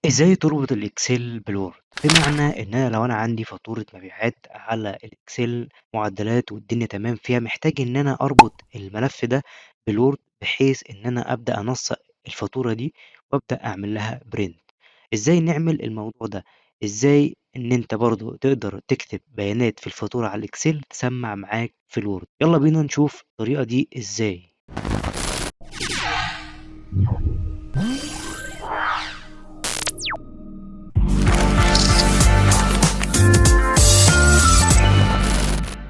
إزاي تربط ال Excel بال Word؟ بمعنى إن أنا لو أنا عندي فاتورة مبيعات على ال Excel، معدلات والدنيا تمام فيها، محتاج إن أنا أربط الملف ده بال Word بحيث إن أنا أبدأ أنسق الفاتورة دي وأبدأ أعمل لها print. إزاي نعمل الموضوع ده؟ إزاي إن أنت برضو تقدر تكتب بيانات في الفاتورة على ال Excel تسمع معاك في ال Word؟ يلا بينا نشوف الطريقة دي إزاي.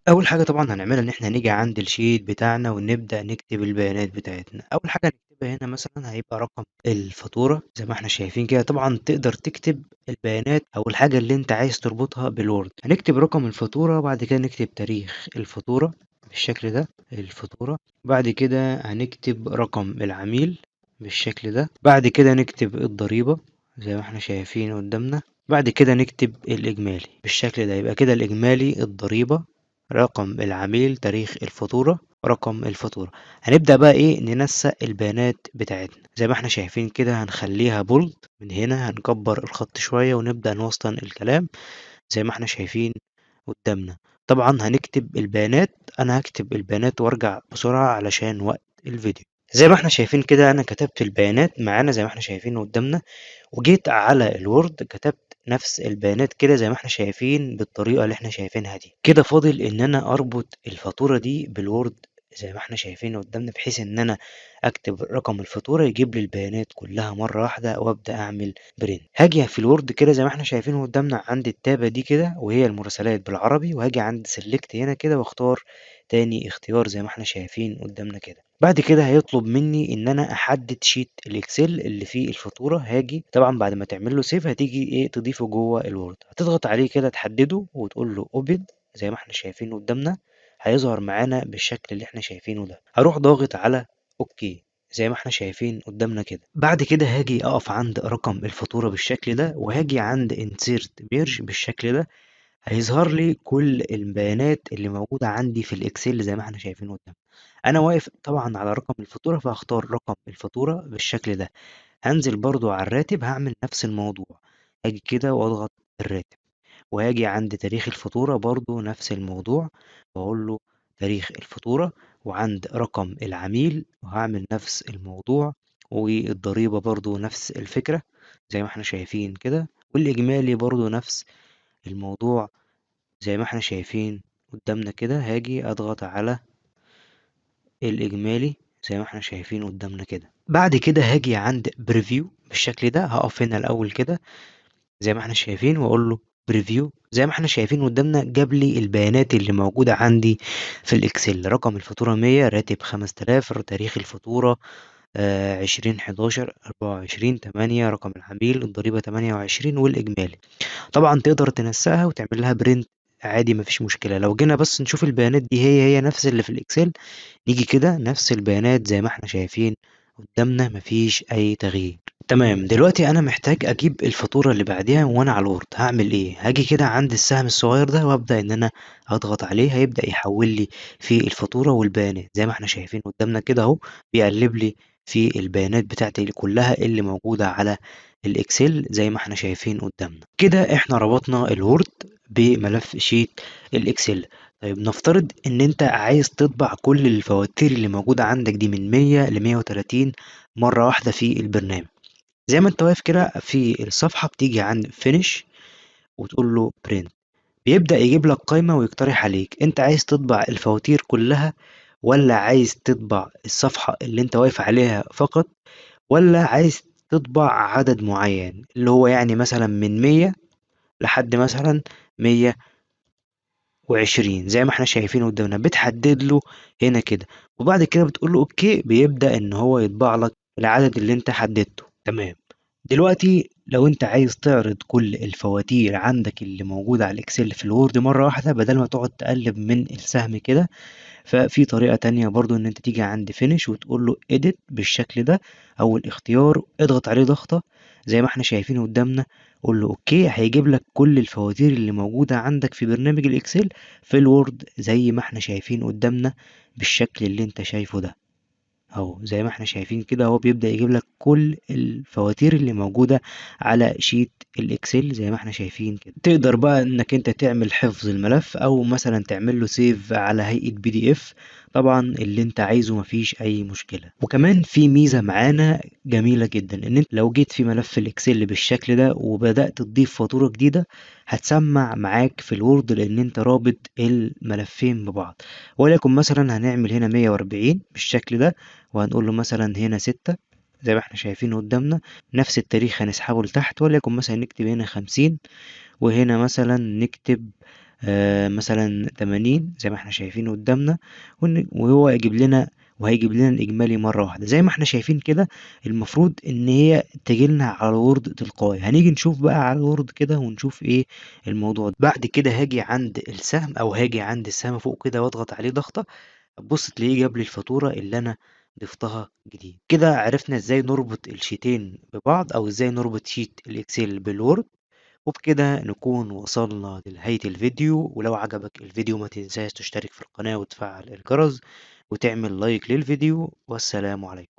أول حاجة طبعًا هنعملها إن إحنا هنيجي عند ال sheet بتاعنا ونبدأ نكتب البيانات بتاعتنا. أول حاجة هنكتبها هنا مثلًا هيبقى رقم الفاتورة زي ما إحنا شايفين كده. طبعًا تقدر تكتب البيانات أو الحاجة اللي أنت عايز تربطها بال Word. هنكتب رقم الفاتورة وبعد كده نكتب تاريخ الفاتورة بالشكل ده، الفاتورة. بعد كده هنكتب رقم العميل بالشكل ده. بعد كده نكتب الضريبة زي ما إحنا شايفين قدامنا. بعد كده نكتب الإجمالي بالشكل ده. يبقى كده الإجمالي، الضريبة، رقم العميل، تاريخ الفاتورة، رقم الفاتورة. هنبدأ بقى ننسق البيانات بتاعتنا زي ما احنا شايفين كده. هنخليها بولد من هنا، هنكبر الخط شوية ونبدأ نوسطن الكلام زي ما احنا شايفين قدامنا. طبعا هنكتب البيانات، انا هكتب البيانات وارجع بسرعة علشان وقت الفيديو. زي ما احنا شايفين كده انا كتبت البيانات معانا زي ما احنا شايفين قدامنا، وجيت على ال Word كتبت نفس البيانات كده زي ما احنا شايفين بالطريقة اللي احنا شايفينها دي كده. فاضل ان انا اربط الفاتورة دي بال Word زي ما احنا شايفين قدامنا، بحيث ان انا اكتب رقم الفاتورة يجيب لي البيانات كلها مرة واحدة وابدأ اعمل print. هاجي في ال Word كده زي ما احنا شايفين قدامنا عند التابة دي كده وهي المراسلات بالعربي، وهاجي عند select هنا كده واختار تاني اختيار زي ما احنا شايفين قدامنا كده. بعد كده هيطلب مني ان انا احدد sheet ال Excel اللي فيه الفاتوره. هاجي طبعا بعد ما تعمل له save هتيجي تضيفه جوه ال Word، هتضغط عليه كده تحدده وتقول له open زي ما احنا شايفين قدامنا، هيظهر معانا بالشكل اللي احنا شايفينه ده. هروح ضاغط على okay زي ما احنا شايفين قدامنا كده. بعد كده هاجي اقف عند رقم الفاتوره بالشكل ده، وهاجي عند insert merge بالشكل ده، هيظهر لي كل البيانات اللي موجودة عندي في ال Excel زي ما احنا شايفين قدامنا. أنا واقف طبعا على رقم الفاتورة فهختار رقم الفاتورة بالشكل ده. هنزل برضو على الراتب هعمل نفس الموضوع، هاجي كده وأضغط الراتب، وهاجي عند تاريخ الفاتورة برضو نفس الموضوع وأقول له تاريخ الفاتورة، وعند رقم العميل وهعمل نفس الموضوع، والضريبة برضو نفس الفكرة زي ما احنا شايفين كده، والإجمالي برضو نفس الموضوع زي ما احنا شايفين قدامنا كده. هاجي اضغط على الاجمالي زي ما احنا شايفين قدامنا كده. بعد كده هاجي عند preview بالشكل ده، هقف هنا الاول كده زي ما احنا شايفين واقول له preview. زي ما احنا شايفين قدامنا جاب لي البيانات اللي موجودة عندي في ال Excel. رقم الفاتورة 100، راتب 5000، تاريخ الفاتورة، 20/11/24 8، رقم العميل، الضريبة 28، والإجمالي. طبعا تقدر تنسقها وتعمل لها print عادي مفيش مشكلة. لو جينا بس نشوف البيانات دي هي هي نفس اللي في ال Excel، نيجي كده نفس البيانات زي ما احنا شايفين قدامنا مفيش أي تغيير. تمام. دلوقتي أنا محتاج أجيب الفاتورة اللي بعديها وأنا على ال Word. هعمل إيه؟ هاجي كده عند السهم الصغير ده وأبدأ إن أنا أضغط عليه، هيبدأ يحول لي في الفاتورة والبيانات زي ما احنا شايفين قدامنا كده أهو، بيقلب لي في البيانات بتاعتي كلها اللي موجودة على ال Excel زي ما احنا شايفين قدامنا كده. احنا ربطنا ال Word بملف sheet ال Excel. طيب نفترض ان انت عايز تطبع كل الفواتير اللي موجودة عندك دي من 100 ل 130 مرة واحدة في البرنامج. زي ما انت واقف كده في الصفحة بتيجي عند finish وتقول له print، بيبدأ يجيب لك قائمة ويقترح عليك انت عايز تطبع الفواتير كلها، ولا عايز تطبع الصفحة اللي انت واقف عليها فقط، ولا عايز تطبع عدد معين اللي هو مثلا من 100 لحد مثلا 120 زي ما احنا شايفين قدامنا. بتحدد له هنا كده وبعد كده بتقول له okay، بيبدأ ان هو يطبع لك العدد اللي انت حددته. تمام. دلوقتي لو انت عايز تعرض كل الفواتير عندك اللي موجودة على ال Excel في ال Word مرة واحدة بدل ما تقعد تقلب من السهم كده، ففي طريقة تانية برضو ان انت تيجي عند finish وتقول له edit بالشكل ده، اول اختيار اضغط عليه ضغطة زي ما احنا شايفين قدامنا، قول له okay، هيجيب لك كل الفواتير اللي موجودة عندك في برنامج ال Excel في ال Word زي ما احنا شايفين قدامنا بالشكل اللي انت شايفه ده. اهو زي ما احنا شايفين كده هو بيبدأ يجيب لك كل الفواتير اللي موجودة على sheet ال Excel زي ما احنا شايفين كده. تقدر بقى انك انت تعمل حفظ الملف او مثلا تعمل له save على هيئة PDF، طبعا اللي انت عايزه مفيش اي مشكلة. وكمان في ميزة معانا جميلة جدا، ان انت لو جيت في ملف ال Excel بالشكل ده وبدأت تضيف فاتورة جديدة هتسمع معاك في ال Word، لان انت رابط الملفين ببعض. وليكن مثلا هنعمل هنا 140 بالشكل ده، وهنقول له مثلا هنا 6 زي ما احنا شايفين قدامنا، نفس التاريخ هنسحبه لتحت، وليكن مثلا نكتب هنا 50، وهنا مثلا نكتب مثلا 80 زي ما احنا شايفين قدامنا، وهو يجيب لنا وهيجيب لنا الإجمالي مرة واحدة. زي ما احنا شايفين كده المفروض إن هي تجيلنا على ال Word تلقائي. هنيجي نشوف بقى على ال Word كده ونشوف إيه الموضوع ده. بعد كده هاجي عند السهم أو هاجي عند السهم فوق كده وأضغط عليه ضغطة، بص تلاقيه جاب لي الفاتورة اللي أنا ضفتها جديد. كده عرفنا إزاي نربط الشيتين ببعض أو إزاي نربط sheet ال Excel بال Word. وبكده نكون وصلنا لنهاية الفيديو، ولو عجبك الفيديو ما تنساش تشترك في القناة وتفعل الجرس وتعمل like للفيديو، والسلام عليكم.